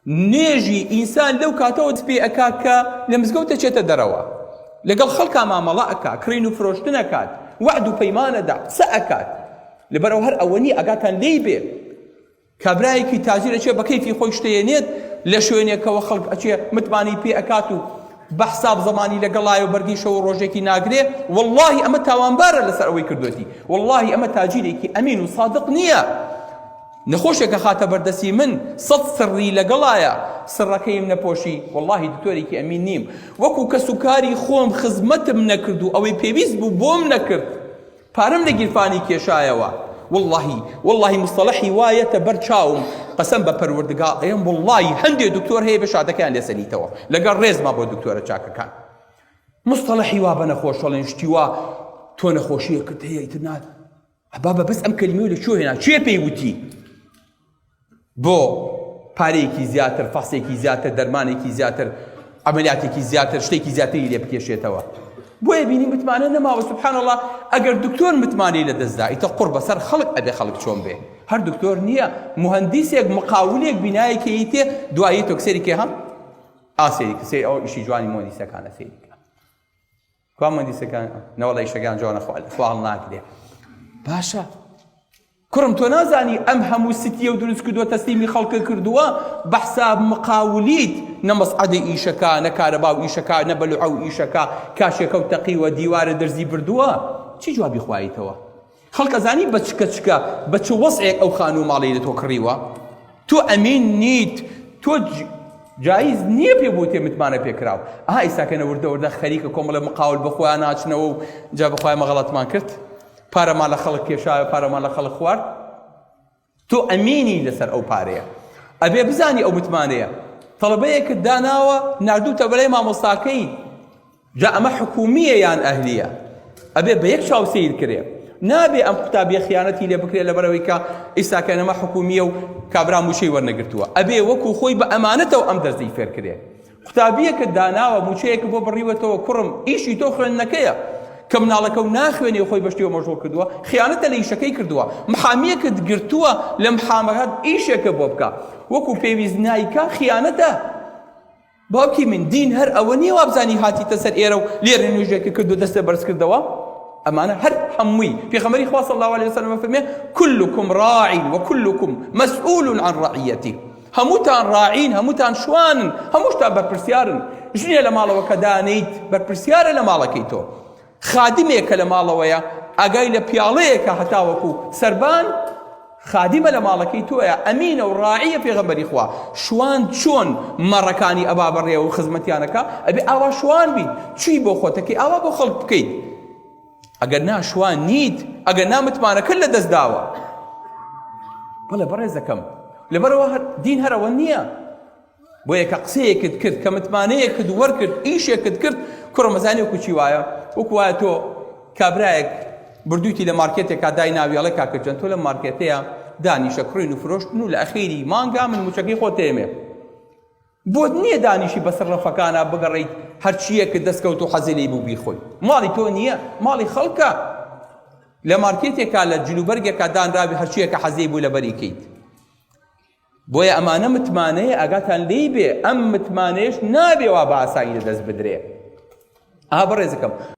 نوێژی ئینسان لەو کاتەوە دەست پێ ئەکا کە لە مزگەوت دەچێتە دەرەوە لەگەڵ خەڵکا مامەڵە ئەکا کڕین و فرۆشتن ئەکات وەعد و پەیمان ئەدا قسە ئەکات لەبەرئەوە هەر ئەوە نییە ئاگاتان لێی بێ کابرایەکی تاجر ئەچێ بە کەیفی خۆی شتەیەنێت لە شوێنێکەوە خەڵک ئەچێ متمانەی پێ ئەکات و بە حساب زەمانی لەگەڵایە و بەرگەی شەو و ڕۆژێکی ناگرێ واللهی ئەمە تاوانبارە لەسەر ئەوەی کردوێتی واللهی ئەمە تاجیرێکی ئەمین و سادق نییە نەخۆشێک ئەخاتە بەردەستی من سەت سڕی لەگەڵایە سڕەکەیم نەپۆشی وەڵاهی دکتۆرێکی ئەمین نیم وەکو کەس و کاری خۆم خزمەتم نەکرد و ئەوەی پێویست بوو بۆم نەکرد پارەم لە گیرفانی کێشایەوە واللهی واللهی مستەڵەحی وایەتە بەر چاوم قەسەم بە پەروەردگار ئەیەم واللهی هەندێ دکتۆر هەیە بە شادەکەیان لێسەنیتەوە لەگەڵ ڕێزما بۆ دکتۆرە چاکەکان مستەڵەحی وا بە نەخۆشەڵێن شتی وا تۆ نەخۆشیەکت هەیە ئیتر نا بابە بەس ئەم کەلیمەی لە کوێ هێنا کێ پێی وتی بۆ پارەیەکی زیاتر فەحسێکی زیاتر دەرمانێکی زیاتر عملیاتێکی زیاتر شتێکی زیاتری لێ بکێشێتەوە بۆیە بینی متمانە نەماوە سبحان الله ئەگەر دکتۆر متمانەی لە دەستدا ئیتە قوڕ بەسەر خەڵک ئەبێ خەڵک چۆن بێ هەر دکتۆر نییە مهندسێک مقاولێک بینایەکی تێ دوایی تۆکسەری کێ هەم ئاسێری کە سەیر ئەو ئیشی جوانی مهندسەکانە سەیری کە کوا مهندسەکان نەوەڵا ئیشەکان جوانە خوا هەڵناگرێ باشە کوڕم تۆ نازانی ئەم هەموو ستیە و دروست کردووە تەسلیمی خەڵکە کردووە بە حساب مقاولیت نە مەسعەدە ئیشەکە نە کارەبا و ئیشەکە نە بەلوعە و ئیشەکە کاشێکە و تەقیوە دیوارە دەرزی بردووە چی جوابی خوایتەوە خەڵک ئەزانی بە چکە چکە بە چ وەزعێک ئەو خانوو و ماڵەی لە تۆ کڕیوە؟ تۆ ئەمین نیت، تۆ جایز نییە پێ بوتێ متمانە پێکراو. ئەها ئیستاکەنە وردە وردە خەریکە کۆمەڵێ مقاول بە خۆیان ناچنەوە و جا بەخوای ئەمە غەڵەتمان کرد پارەمان لە خەڵک کێشایە پارەمان لە خەڵک خوارد. تۆ ئەمینی لەسەر ئەو پارەیە ئەبێ بزانی ئەو متمانەیە تەڵەبەیەکت داناوە ناردووتە بەلای مامۆستاکەی جا ئەمە حکومیە یان ئەهلیە ئەبێ بە یەک چاو سەیر کرێ نابێ ئەم قوتابیە خیانەتی لێ بکرێ لەبەرەوەی کە ئیستاکە ئەمە حکومیە و کابرا موچەی وەرنەگرتووە ئەبێ وەکو خۆی بە ئەمانەتەوە ئەم دەرزەی فێر کرێ قوتابیەکت داناوە موچەیەکت بۆ بڕیوەتەوە کوڕم ئیشی تۆ خوێندنەکەیە کە مناڵەکە و ناخوێنێ خۆی بەشتیوە مەشغوڵ کردووە خیانەتە لە ئیشەکەی کردووە محامیەکت گرتووە لە محامەکەت ئیشێکە بۆ بکە وەکو پێویست نایکا خیانەتە باوکی من دین هەر ئەوە نییە وابزانی هاتیتە سەر ئێرە و لێرە نوێژێکە کرد و دەستە بەرز کردەوە ئەمانە هەر هەمووی پێغەمبەری خوا صلی الله علیه وسلم فەرمێ كلكم راع وكلكم مسؤول عن رعيته هەمووتان ڕاعین هەمووتان شوانن هەمووشتان بەرپرسیارن ژنێ لە ماڵەوە کە دانیت بەرپرسیارە لە ماڵەکەی تۆ خادمێکە لە ماڵەوەیە ئاگای لە پیاڵەیەکە هەتاوەکو سەربان خادمە لە ماڵەکەی تۆیە ئەمینە و ڕاعیە پێغەمبەری خوا شوان چۆن مەڕەکانی ئەبا بەڕێوە و خزمەتیانەکە ئەبێ ئاوا شوان بیت چی بۆ خۆتەکەی ئاوا بۆ خەڵک بکەیت ئەگەر نا شوان نیت ئەگەر نا متمانەکەت لە دەست داوە بەڵێ بەڕێزەکەم لەبەرەوە دین هەرەوە نییە بۆیە کە قسەیەکت کرد کە متمانەیەکت وەرکرد ئیشێکت کرد کوڕە مەزانی وەکو چی وایە وەکو وایە تۆ کابرایەک بردوویتی لە مارکێتێکا دای ناوی ئەڵێ کاکە جان تۆ لە مارکێتەیە دانیشە کڕین و فرۆشتن و لە ئەخیری مانگا من موچەکەی خۆت تێمێ بۆت نییە دانیشی بەسەر ڕەفەکانا بگەڕێیت هەرچییەکت دەست کەوت و حەزی لێی بوو بیخۆی ماڵی تۆ نییە ماڵی خەڵکە لە مارکێتێکا لە جلوبەرگێکا دانراوی هەرچییەکە حەزی بوو لەبەری کەیت بۆیە ئەمانە متمانەیە ئاگاتان لێی بێ ئەم متمانەیەش نابێ وا بە ئاسانی لەدەست بدرێ ئا بەڕێزەکەم.